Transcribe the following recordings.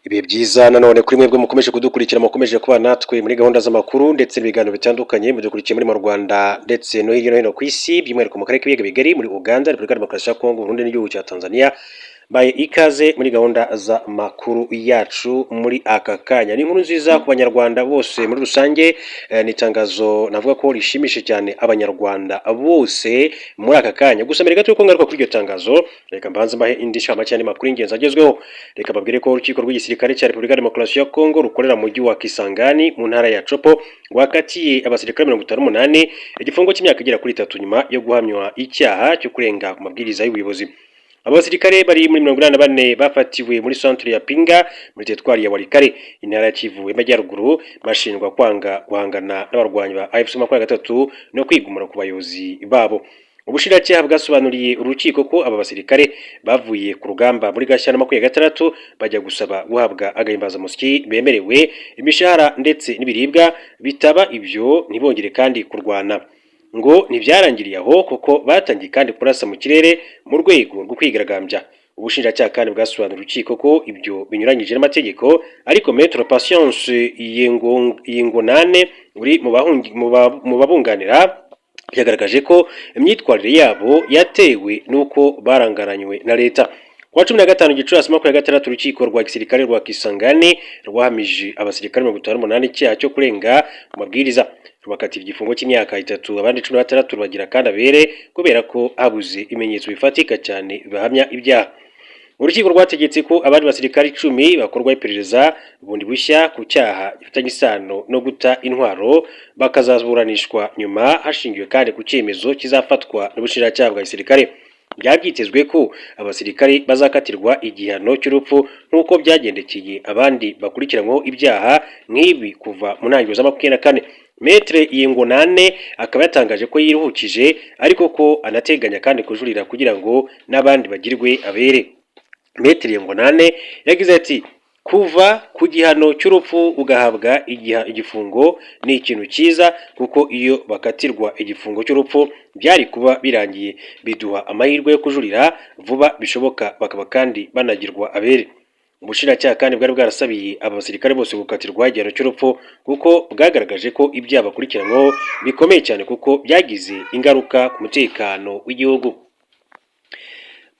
Ibihe byiza nanone kuri mwebwe mukomeje kudukurikira, mukomeje kuba natwe muri gahunda z'amakuru ndetse n'ibiganiro bitandukanye, mudukurikiye muri mu Rwanda ndetse no hirya no hino ku isi, by'umwihariko mu karere k'ibiyaga bigari, muri Uganda, Repubulika ya Demokarasi ya Kongo, Burundi n'igihugu cya Tanzania. Baye ikaze muri gahunda z'amakuru yacu muri aka kanya. Ni inkuru nziza ku Banyarwanda bose muri rusange, ni itangazo navuga ko rishimishije cyane Abanyarwanda bose muri aka kanya. Gusa mbere gato yuko ngaruka kuri iryo tangazo, reka mbanze mbahe indi nshamake y'andi makuru y'ingenzi agezweho. Reka mbabwire ko urukiko rw'igisirikare cya Repubulika ya Demokarasi ya Kongo rukorera mu mujyi wa Kisangani mu ntara ya Tshopo rwakatiye abasirikare 58 igifungo cy'imyaka igera kuri 3 nyuma yo guhamywa icyaha cyo kurenga ku mabwiriza y'ubuyobozi. Abo basirikare bari muri 84 bafatiwe muri centre ya Pinga muri teritwari ya Walikale, intara ya Kivu y'Amajyaruguru, bashinjwa kwanga guhangana n'abarwanyi ba AFC 23 no kwigumura ku bayobozi babo. Ubushinjacyaha bwasobanuriye urukiko ko aba basirikare bavuye ku rugamba muri Gashyantare 26 bajya gusaba guhabwa agahimbazamusyi bemerewe, imishahara ndetse n'ibiribwa, bitaba ibyo ntibongere kandi kurwana. Ngo ntibyarangiriye aho, kuko batangiye kandi kurasa mu kirere mu rwego rwo kwigaragambya. Ubushinjacyaha kandi bwasobanuriye urukiko ko ibyo binyuranyije n'amategeko, ariko Maître Patience Yingonane uri mu babunganira yagaragaje ko imyitwarire yabo yatewe n'uko barangaranywe na leta. Kuwa 15 Gicurasi 26, urukiko rwa gisirikare rwa Kisangani rwahamije abasirikare 58 icyaha cyo kurenga ku mabwiriza, rubakatira igifungo cy'imyaka 3, abandi 16 rubagira kandi abere kubera ko habuze ibimenyetso bifatika cyane bibahamya ibyaha. Urukiko rwategetse ko abandi basirikare 10 bakorwa iperereza bundi bushya ku cyaha gifitanye isano no guta intwaro, bakazaburanishwa nyuma hashingiwe kandi ku cyemezo kizafatwa n'ubushinjacyaha bwa gisirikare. Byari byitezwe ko abasirikare bazakatirwa igihano cy'urupfu nk'uko byagendekeye abandi bakurikiranyweho ibyaha nk'ibi kuva mu ntangiriro za 24. Maître Yingonane akaba yatangaje ko yiruhukije, ariko ko anateganya kandi kujurira kugira ngo n'abandi bagirwe abere. Maître Yingonane yagize ati: "Kuva ku gihano cy'urupfu ugahabwa igifungo ni ikintu cyiza, kuko iyo bakatirwa igifungo cy'urupfu byari kuba birangiye. Biduha amahirwe yo kujurira vuba bishoboka, bakaba kandi banagirwa abere." Ubushinjacyaha kandi bwari bwarasabiye aba basirikare bose gukatirwa igihano cy'urupfu, kuko bwagaragaje ko ibyaha bakurikiranyweho bikomeye cyane, kuko byagize ingaruka ku mutekano w'igihugu.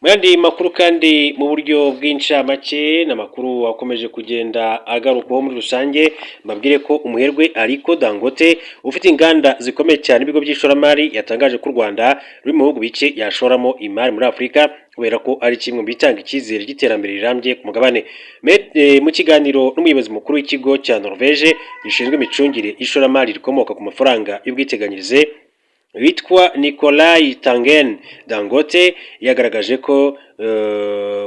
Mu yandi makuru kandi mu buryo bw'incamake, ni amakuru akomeje kugenda agarukwaho muri rusange, mbabwire ko umuherwe Aliko Dangote ufite inganda zikomeye cyane, ibigo by'ishoramari, yatangaje ko u Rwanda ruri mu bihugu bike yashoramo imari muri Afurika, kubera ko ari kimwe mu bitanga icyizere cy'iterambere rirambye ku mugabane. Mu kiganiro n'umuyobozi mukuru w'ikigo cya Norvège gishinzwe imicungire y'ishoramari rikomoka ku mafaranga y'ubwiteganyirize witwa Nikolai Tangen, Dangote yagaragaje ko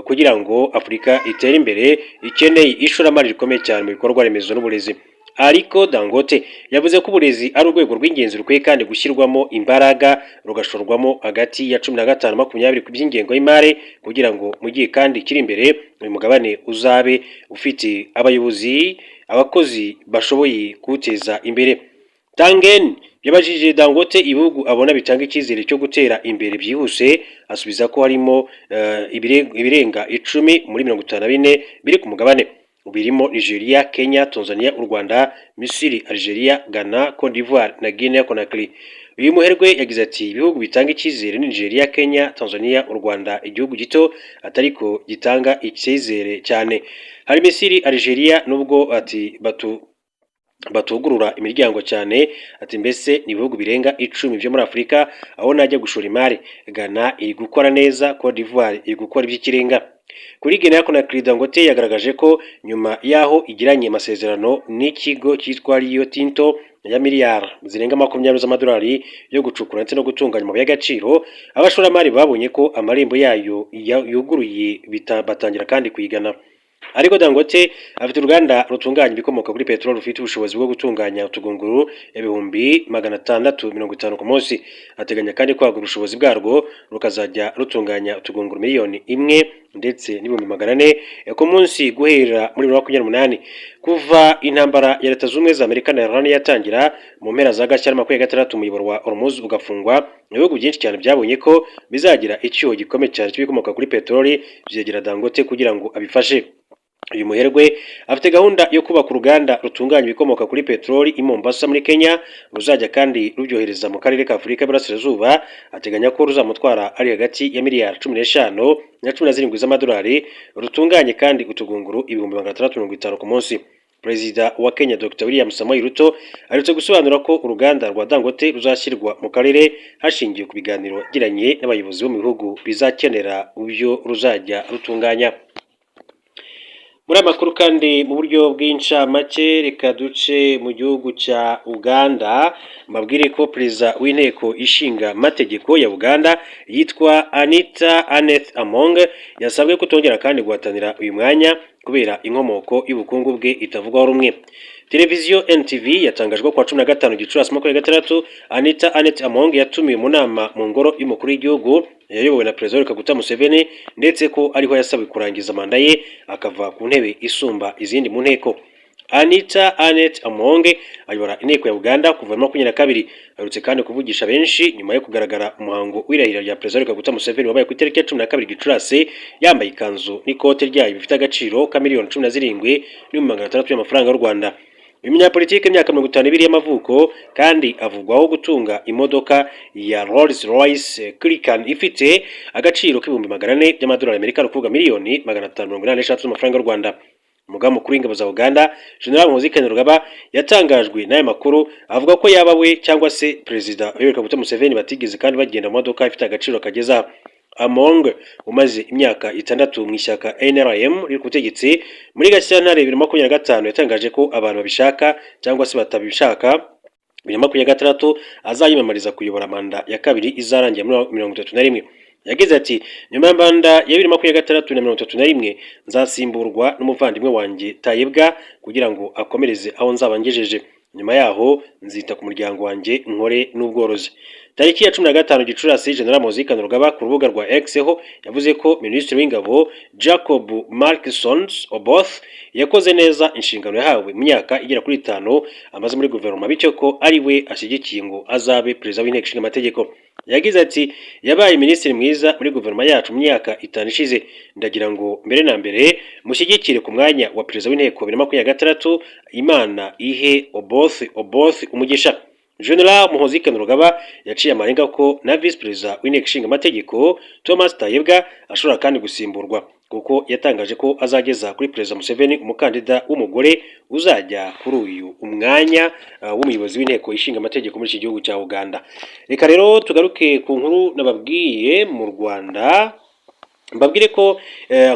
kugira ngo Afurika itere imbere ikeneye ishoramari rikomeye cyane mu bikorwa remezo n'uburezi. Ariko Dangote yavuze ko uburezi ari urwego rw'ingenzi rukwiye kandi gushyirwamo imbaraga, rugashorwamo hagati ya 15 20 ku by'ingengo y'imari, kugira ngo mu gihe kandi kiri imbere uyu mugabane uzabe ufite abayobozi, abakozi bashoboye kuwuteza imbere. Tangen yabajije Dangote ibihugu abona bitanga icyizere cyo gutera imbere byihuse, asubiza ko harimo ibirenga 10 muri 54 biri ku mugabane, birimo Nigeria, Kenya, Tanzania, u Rwanda, Misiri, Algeria, Ghana, Cote d'Ivoire na Guinea Conakry. Uyu muherwe yagize ati: "Ibihugu bitanga icyizere ni Nigeria, Kenya, Tanzania, u Rwanda, igihugu gito atariko gitanga icyizere cyane. Hari Misiri, Algeria, nubwo ati batugurura imiryango cyane." Ati: "Mbese ni ibihugu birenga 10 byo muri Afurika aho najya gushora imari. Ghana iri gukora neza, Cote d'Ivoire iri gukora iby'ikirenga." Kuri Guinea Conakry, Dangote yagaragaje ko nyuma y'aho igiranye amasezerano n'ikigo cyitwa Rio Tinto ya miliyari zirenga 20 z'amadolari yo gucukura ndetse no gutunganya amabuye y'agaciro, abashoramari babonye ko amarembo yayo yuguruye, batangira kandi kuyigana. Ariko Dangote afite uruganda rutunganya ibikomoka kuri peteroli rufite ubushobozi bwo gutunganya utugunguru 650,000 ku munsi. Ateganya kandi kwagura ubushobozi bwarwo, rukazajya rutunganya utugunguru miliyoni 1 ndetse n'400,000 ku munsi guhera muri 2028. Kuva intambara ya Leta Zunze Ubumwe za Amerika na Iran yatangira mu mpera za Gashyantare 26, umuyoboro wa Hormuz ugafungwa, ibihugu byinshi cyane byabonye ko bizagira icyuho gikomeye cyane cy'ibikomoka kuri peteroli, byegera Dangote kugira ngo abifashe. Uyu muherwe afite gahunda yo kubaka uruganda rutunganya ibikomoka kuri peteroli i Mombasa muri Kenya, ruzajya kandi rubyohereza mu karere ka Afurika y'Iburasirazuba. Ateganya ko ruzamutwara ari hagati ya miliyari 15 na 17 z'amadolari, rutunganye kandi utugunguru 650,000 ku munsi. Perezida wa Kenya, Dr William Samoei Ruto, aherutse gusobanura ko uruganda rwa Dangote ruzashyirwa mu karere hashingiwe ku biganiro yagiranye n'abayobozi bo mu bihugu bizakenera ibyo ruzajya rutunganya. Muri aya makuru kandi mu buryo bw'incamake, reka duce mu gihugu cya Uganda, mbabwire ko Perezida w'Inteko Ishinga Amategeko ya Uganda yitwa Anita Aneth Among yasabwe kutongera kandi guhatanira uyu mwanya kubera inkomoko y'ubukungu bwe itavugwaho rumwe. Televiziyo NTV yatangajwe kuwa 15 Gicurasi 26, Anita Aneth Among yatumiwe mu nama mu ngoro y'umukuru w'igihugu yayobowe na Perezida Yoweri Kaguta Museveni, ndetse ko ariho yasabwe kurangiza manda ye akava ku ntebe isumba izindi mu nteko. Anita Aneth Among ayobora inteko ya Uganda kuva muri 22. Aherutse kandi kuvugisha benshi nyuma yo kugaragara umuhango w'irahira rya Perezida Yoweri Kaguta Museveni wabaye ku itariki ya 12 Gicurasi, yambaye ikanzu n'ikote ryayo bifite agaciro ka miliyoni 17,600,000 y'amafaranga y'u Rwanda. Uyu munyapolitike, imyaka 52 y'amavuko, kandi avugwaho gutunga imodoka ya Rolls Royce Cullinan ifite agaciro k'400,000 by'amadolari y'Amerika, ni ukuvuga miliyoni 583 z'amafaranga y'u Rwanda. Umugaba mukuru w'ingabo za Uganda, General Muhoozi Kainerugaba, yatangajwe n'aya makuru, avuga ko yaba we cyangwa se Perezida Yoweri Kaguta Museveni batigeze kandi bagenda mu modoka ifite agaciro kageza. Among umaze imyaka 6 mu ishyaka NRM riri ku butegetsi, muri Gashyantare 2025 yatangaje ko abantu babishaka cyangwa se batabishaka, 2026 azayimamariza kuyobora manda ya kabiri izarangira muri 31. Yagize ati: "Nyuma ya manda ya 2026 na 31 nzasimburwa n'umuvandimwe wanjye Tayebwa kugira ngo akomereze aho nzaba ngejeje. Nyuma yaho nzita ku muryango wanjye, nkore n'ubworozi." Tariki ya 15 Gicurasi, General Muhoozi Kainerugaba ku rubuga rwa X ho yavuze ko Minisitiri w'Ingabo Jacob Marksons Oboth yakoze neza inshingano yahawe mu myaka igera kuri 5 amaze muri guverinoma, bityo ko ari we ashyigikiye ngo azabe Perezida w'Inteko Ishinga Amategeko. Yagize ati: "Yabaye minisitiri mwiza muri guverinoma yacu mu myaka 5 ishize. Ndagira ngo mbere na mbere mushyigikire ku mwanya wa perezida w'inteko 2026. Imana ihe Oboth umugisha." General Muhoozi Kainerugaba yaciye amarenga ko na Visi Perezida w'Inteko Ishinga Amategeko Thomas Tayebwa ashobora kandi gusimburwa, kuko yatangaje ko azageza kuri Perezida Museveni umukandida w'umugore uzajya kuri uyu umwanya w'umuyobozi w'Inteko Ishinga Amategeko muri iki gihugu cya Uganda. Reka rero tugaruke ku nkuru nababwiye mu Rwanda, mbabwire ko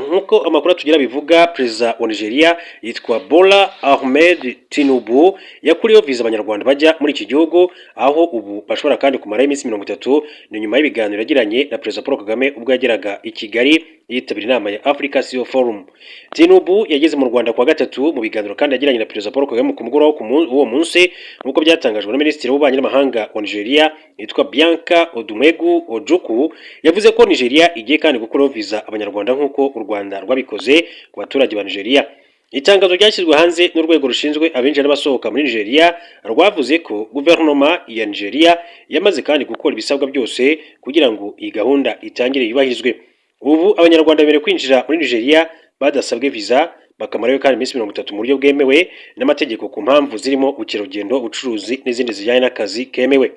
nk'uko amakuru atugira bivuga, Perezida wa Nigeria yitwa Bola Ahmed Tinubu yakuriyeho viza abanyarwanda bajya muri iki gihugu, aho ubu bashobora kandi kumarayo iminsi 30. Ni nyuma y'ibiganiro yagiranye na Perezida Paul Kagame ubwo yageraga i Kigali yitabira inama ya Africa CEO Forum. Tinubu yageze mu Rwanda kuwa gatatu, mu biganiro kandi yagiranye na Perezida Paul Kagame ku mugoroba w'uwo munsi, nk'uko byatangajwe na Minisitiri w'Ububanyi n'Amahanga wa Nigeria yitwa Bianca Odumegu Ojukwu. Yavuze ko Nigeria igiye kandi gukuraho viza abanyarwanda nk'uko u Rwanda rwabikoze ku baturage ba Nigeria. Itangazo ryashyizwe hanze n'urwego rushinzwe abinjira n'abasohoka muri Nigeria rwavuze ko guverinoma ya Nigeria yamaze kandi gukora ibisabwa byose kugira ngo iyi gahunda itangire yubahirizwe. Ubu abanyarwanda bemerewe kwinjira muri Nigeria badasabwe viza, bakamarayo kandi iminsi 30 mu buryo bwemewe n'amategeko ku mpamvu zirimo ubukerarugendo, ubucuruzi n'izindi zijyanye n'akazi kemewe.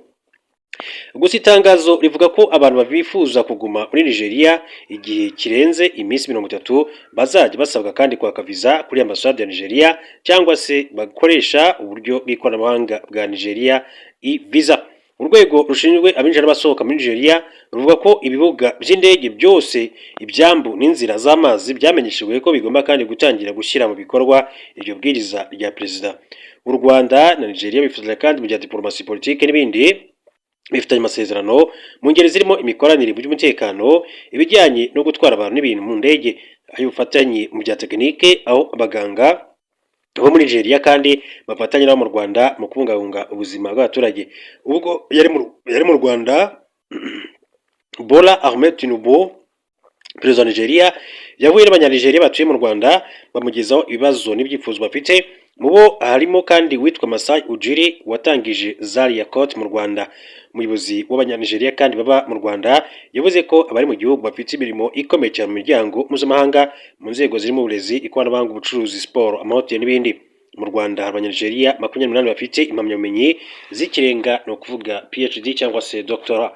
Gusa itangazo rivuga ko abantu bifuza kuguma muri Nigeria igihe kirenze iminsi 30 bazajya basabwa kandi kwaka viza kuri ambasade ya Nigeria cyangwa se bakoresha uburyo bw'ikoranabuhanga bwa Nigeria e-visa. Urwego rushinzwe abinjira n'abasohoka muri Nigeria ruvuga ko ibibuga by'indege byose, ibyambu n'inzira z'amazi byamenyeshejwe ko bigomba kandi gutangira gushyira mu bikorwa iryo bwiriza rya perezida. U Rwanda na Nigeria bifatanya kandi mu bya diplomasi, politiki n'ibindi, bifitanye amasezerano mu ngeri zirimo imikoranire mu by'umutekano, ibijyanye no gutwara abantu n'ibintu mu ndege, ay'ubufatanye mu bya tekinike, aho abaganga bo muri Nigeria kandi bafatanya n'abo mu Rwanda mu kubungabunga ubuzima bw'abaturage. Ubwo yari mu Rwanda, Bola Ahmed Tinubu Perezida wa Nigeria yahuye n'Abanyanigeria batuye mu Rwanda, bamugezaho ibibazo n'ibyifuzo bafite. Mu bo harimo kandi witwa Masai Ujiri watangije Zaria Court mu Rwanda. Umuyobozi w'Abanyanigeria kandi baba mu Rwanda yavuze ko abari mu gihugu bafite imirimo ikomeye cyane mu miryango mpuzamahanga, mu nzego zirimo uburezi, ikoranabuhanga, ubucuruzi, siporo, amahoteli n'ibindi. Mu Rwanda hari Abanyanigeria 28 bafite impamyabumenyi z'ikirenga, ni ukuvuga PhD cyangwa se doctorat.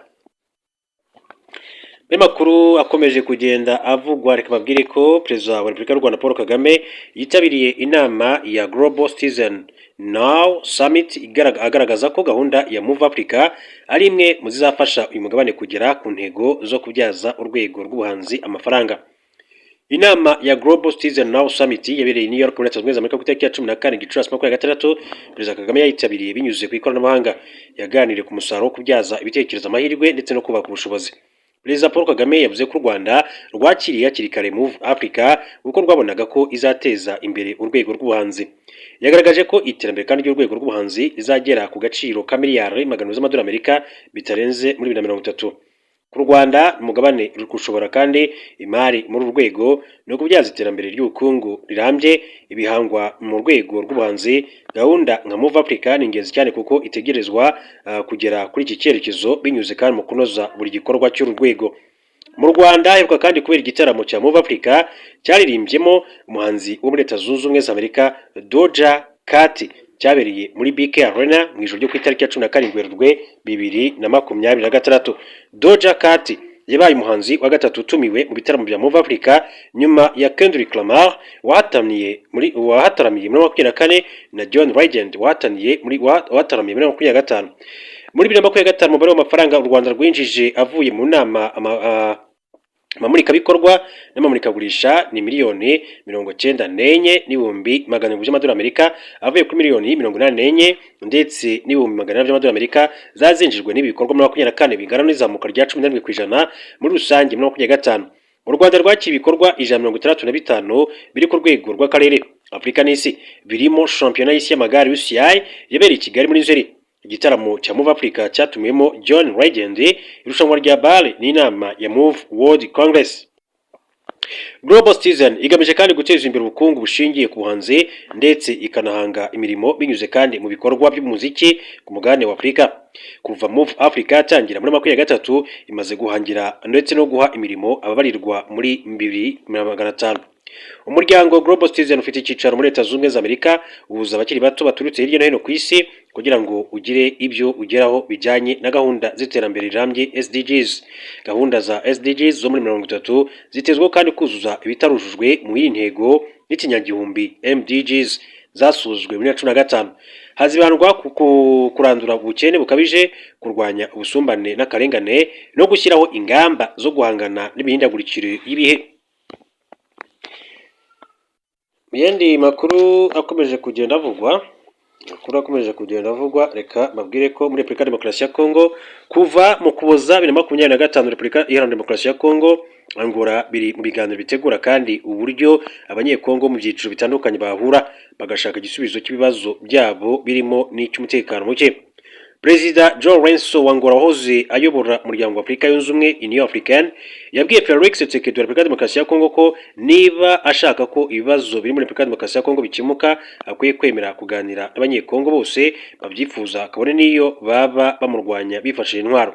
Muri makuru akomeje kugenda avugwa, reka babwire ko Perezida wa Repubulika y'u Rwanda Paul Kagame yitabiriye inama ya Global Citizen Now Summit, agaragaza ko gahunda ya Move Africa ari imwe mu zizafasha uyu mugabane kugera ku ntego zo kubyaza urwego rw'ubuhanzi amafaranga. Inama ya Global Citizen Now Summit yabereye i New York muri Leta Zunze Ubumwe za Amerika ku itariki ya 14 Gicurasi 2026. Perezida Kagame yayitabiriye binyuze ku ikoranabuhanga. Yaganiriye ku musaruro wo kubyaza ibitekerezo amahirwe ndetse no kubaka ubushobozi. Perezida Paul Kagame yavuze ko u Rwanda rwakiriye hakiri kare Move Africa kuko rwabonaga ko izateza imbere urwego rw'ubuhanzi. Yagaragaje ko iterambere kandi ry'urwego rw'ubuhanzi rizagera ku gaciro ka miliyari 400 z'amadolari Amerika bitarenze muri 2030. Ku Rwanda, umugabane uri gushobora kandi imari muri uru rwego ni ukubyaza iterambere ry'ubukungu rirambye ibihangwa mu rwego rw'ubuhanzi. Gahunda nka Move Africa ni ingenzi cyane kuko itegerezwa kugera kuri iki cyerekezo binyuze kandi mu kunoza buri gikorwa cy'uru rwego. Mu Rwanda heruka kandi kubera igitaramo cya Move Africa cyaririmbyemo umuhanzi wo muri Leta Zunze Ubumwe za Amerika Doja Cat, cyabereye muri BK Arena mu ijoro ryo ku itariki ya 17 Werurwe 2026. Doja Cat yabaye umuhanzi wa gatatu utumiwe mu bitaramo bya Move Africa nyuma ya Kendrick Lamar wahataramiye muri 24 na John Legend wahataramiye muri 25. Muri 2025, umubare w'amafaranga u Rwanda rwinjije avuye mu nama amamurikabikorwa n'amamurikagurisha ni miliyoni 94,700 by'amadolari Amerika, avuye kuri miliyoni 84 ndetse n'ibihumbi 400 by'amadolari Amerika zazinjijwe n'ibi bikorwa muri 24, bingana n'izamuka rya 11% muri rusange muri 25. U Rwanda rwakira ibikorwa 165 biri ku rwego rw'akarere, Afurika n'isi, birimo shampiyona y'isi y'amagare UCI yabereye i Kigali muri Nzeri, igitaramo cya Move Africa cyatumiwemo John Legend, irushanwa rya BAL n'inama ya Move World Congress. Global Citizen igamije kandi guteza imbere ubukungu bushingiye ku buhanzi ndetse ikanahanga imirimo binyuze kandi mu bikorwa by'umuziki ku mugabane wa Afurika. Kuva Move Africa yatangira muri 23, imaze guhangira ndetse no guha imirimo ababarirwa muri 2500. Umuryango Global Citizen ufite icyicaro muri Leta Zunze Ubumwe za Amerika, uhuza abakiri bato baturutse hirya no hino ku isi kugira ngo ugire ibyo ugeraho bijyanye na gahunda z'iterambere rirambye, SDGs. Gahunda za SDGs zo muri 30 zitezweho kandi kuzuza ibitarujujwe mu iyi ntego y'ikinyagihumbi, MDGs, zasuzwe muri 15. Hazibandwa ku kurandura ubukene bukabije, kurwanya ubusumbane n'akarengane no gushyiraho ingamba zo guhangana n'imihindagurikire y'ibihe. Mu yandi makuru akomeje kugenda avugwa, amakuru akomeje kugenda avugwa, reka mbabwire ko muri Repubulika ya Demokarasi ya Kongo, kuva mu Kuboza 2025, Repubulika Iharanira Demokarasi ya Kongo, Angola biri mu biganiro bitegura kandi uburyo Abanyekongo mu byiciro bitandukanye bahura bagashaka igisubizo cy'ibibazo byabo birimo n'icy'umutekano muke. Perezida João Lourenço wa Angola wahoze ayobora Umuryango wa Afurika Yunze Ubumwe, Union Africaine, yabwiye Felix Tshisekedi wa Repubulika ya Demokarasi ya Kongo ko niba ashaka ko ibibazo biri muri Repubulika ya Demokarasi ya Kongo bikemuka, akwiye kwemera kuganira n'Abanyekongo bose babyifuza, kabone n'iyo baba bamurwanya bifashishije intwaro.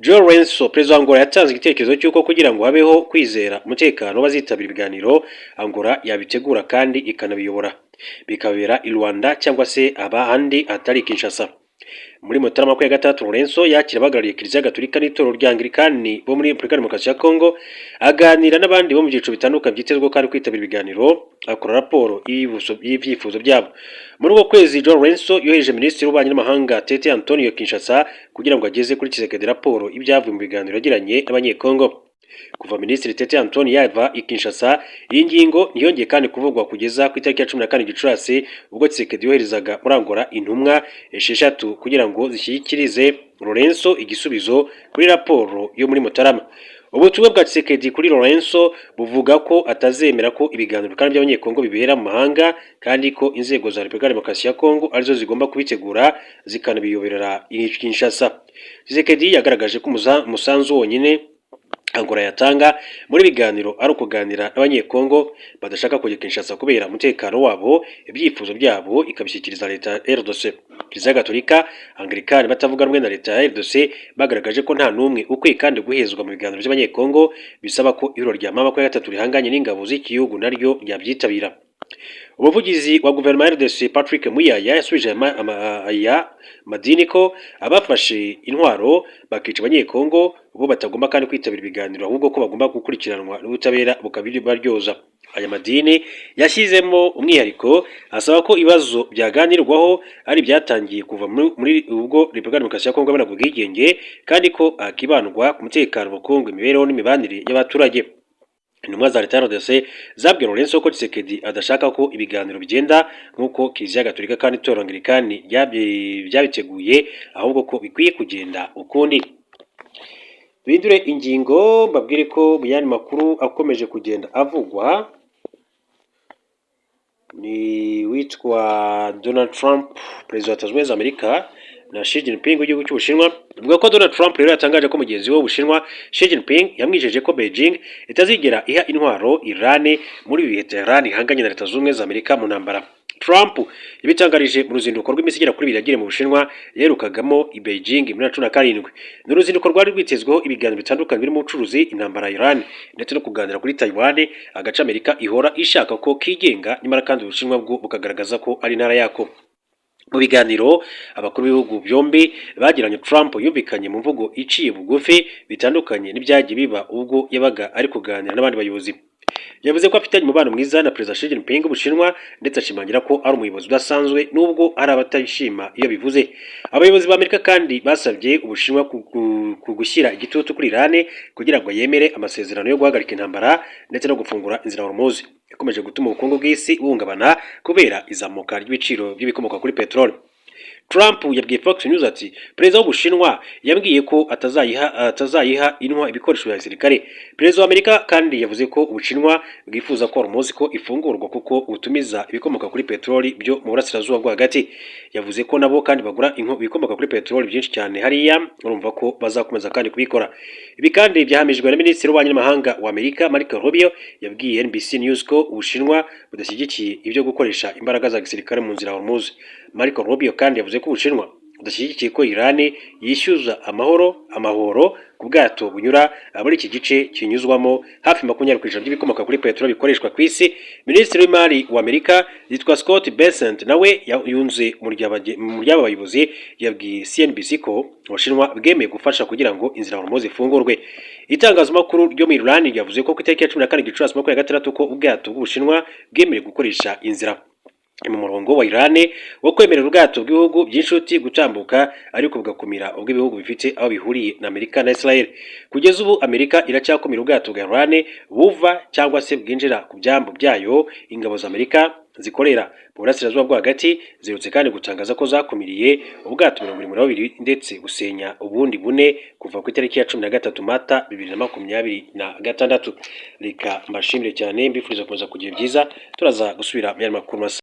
João Lourenço, perezida wa Angola, yatanze igitekerezo cy'uko kugira ngo habeho kwizera umutekano bazitabira ibiganiro, Angola yabitegura kandi ikanabiyobora, bikabera i Luanda cyangwa se ahandi hatari Kinshasa. Muri Mutarama 26, Lourenço yakira abahagarariye Kiliziya Gatolika n'itorero rya Anglikani bo muri Repubulika ya Demokarasi ya Kongo, aganira n'abandi bo mu byiciro bitandukanye byitezweho kandi kwitabira ibiganiro, akora raporo y'ibyifuzo byabo. Muri uko kwezi, João Lourenço yohereje Minisitiri w'Ububanyi n'Amahanga Tete Antonio Kinshasa kugira ngo ageze kuri Tshisekedi raporo y'ibyavuye mu biganiro yagiranye n'Abanyekongo. Kuva Minisitiri Tete Antonio yava i Kinshasa, iyi ngingo ntiyongeye kandi kuvugwa kugeza ku itariki ya 14 Gicurasi, ubwo Tshisekedi yoherezaga muri Angola intumwa esheshatu kugira ngo zishyikirize Lourenço igisubizo kuri raporo yo muri Mutarama. Ubutumwa bwa Tshisekedi kuri Lourenço buvuga ko atazemera ko ibiganiro kandi by'Abanyekongo bibera mu mahanga, kandi ko inzego za Repubulika ya Demokarasi ya Kongo arizo zigomba kubitegura zikanabiyoborera i Kinshasa. Tshisekedi yagaragaje ko umusanzu wonyine Angola yatanga muri biganiro ari ukuganira n'Abanyekongo badashaka kujya Kinshasa kubera umutekano wabo, ibyifuzo byabo ikabishyikiriza leta ya RDC. Kiliziya Gatolika, Anglikani batavuga rumwe na leta ya RDC bagaragaje ko nta n'umwe ukwiye kandi guhezwa mu biganiro by'Abanyekongo, bisaba ko ihuriro rya M23 rihanganye n'ingabo z'iki gihugu naryo ryabyitabira. Umuvugizi wa guverinoma ya RDC, Patrick Muyaya, yasubije aya madini ko abafashe intwaro bakica Abanyekongo bo batagomba kandi kwitabira ibiganiro, ahubwo ko bagomba gukurikiranwa n'ubutabera bukabibaryoza. Aya madini yashyizemo umwihariko asaba ko ibibazo byaganirwaho ari ibyatangiye kuva muri ubwo Repubulika ya Demokarasi ya Kongo yabonaga ubwigenge, kandi ko hakibandwa ku mutekano, ubukungu, imibereho n'imibanire y'abaturage. Intumwa za leta ya RDC zabwiye Lourenço ko Tshisekedi adashaka ko ibiganiro bigenda nk'uko Kiliziya Gatolika kandi Itorero Anglikani byabiteguye, ahubwo ko bikwiye kugenda ukundi. Duhindure ingingo, mbabwire ko mu yandi makuru akomeje kugenda avugwa ni witwa Donald Trump, perezida wa Leta Zunze Ubumwe za Amerika, na Xi Jinping w'igihugu cy'Ubushinwa. Avuga ko Donald Trump rero yatangaje ko mugenzi we w'Ubushinwa Xi Jinping yamwijeje ko Beijing itazigera iha intwaro Iran muri ibi bihe Tehran ihanganye na Leta Zunze Ubumwe za Amerika mu ntambara. Trump yabitangarije mu ruzinduko rw'iminsi igera kuri 2 yagiriye mu Bushinwa yaherukagamo i Beijing muri 2017. Ni uruzinduko rwari rwitezweho ibiganiro bitandukanye birimo ubucuruzi, intambara ya Iran ndetse no kuganira kuri Taiwan, agace Amerika ihora ishaka ko kigenga, nyamara kandi Ubushinwa bwo bukagaragaza ko ari intara yako. Mu biganiro abakuru b'ibihugu byombi bagiranye, Trump yumvikanye mu mvugo iciye bugufi, bitandukanye n'ibyagiye biba ubwo yabaga ari kuganira n'abandi bayobozi. Yavuze ko afitanye umubano mwiza na Perezida Xi Jinping w'Ubushinwa, ndetse ashimangira ko ari umuyobozi udasanzwe nubwo hari abatayishima iyo bivuze. Abayobozi ba Amerika kandi basabye Ubushinwa ku gushyira igitutu kuri Iran kugira ngo yemere amasezerano yo guhagarika intambara ndetse no gufungura inzira Hormuz ikomeje gutuma ubukungu bw'isi buhungabana kubera izamuka ry'ibiciro by'ibikomoka kuri peteroli. Trump yabwiye Fox News ati: "Perezida w'Ubushinwa yambwiye ko atazayiha intwa ibikoresho bya gisirikare." Perezida wa Amerika kandi yavuze ko Ubushinwa bwifuza ko Hormuz ko ifungurwa kuko butumiza ibikomoka kuri peteroli byo mu burasirazuba bwo hagati. Yavuze ko nabo kandi bagura ibikomoka kuri peteroli byinshi cyane hariya, urumva ko bazakomeza kandi kubikora. Ibi kandi byahamijwe na Minisitiri w'Ububanyi n'Amahanga wa Amerika, Marco Rubio, yabwiye NBC News ko Ubushinwa budashyigikiye ibyo gukoresha imbaraga za gisirikare mu nzira Hormuz. Marco Rubio kandi yavuze ko Ubushinwa budashyigikiye ko Iran yishyuza amahoro ku bwato bunyura muri iki gice kinyuzwamo hafi 20% by'ibikomoka kuri peteroli bikoreshwa ku isi. Minisitiri w'Imari wa Amerika yitwa Scott Bessent nawe yunze mu ry'aba bayobozi, yabwiye CNBC ko Ubushinwa bwemeye gufasha kugira ngo inzira Hormuz ifungurwe. Itangazamakuru ryo mu Iran ryavuze ko ku itariki ya 14 Gicurasi 2026 ko ubwato bw'Ubushinwa bwemerewe gukoresha inzira mu murongo wa Iran wo kwemerera ubwato bw'ibihugu by'inshuti gutambuka, ariko bugakumira ubw'ibihugu bifite aho bihuriye na Amerika na Israel. Kugeza ubu Amerika iracyakumira ubwato bwa Iran buva cyangwa se bwinjira ku byambu byayo. Ingabo za Amerika zikorera mu burasirazuba bwo hagati ziherutse kandi gutangaza ko zakumiriye ubwato 72 ndetse gusenya ubundi bune kuva ku itariki ya 13 Mata 2026. Reka mbashimire cyane, mbifuriza gukomeza kugira byiza, turaza gusubira mu yandi makuru masa.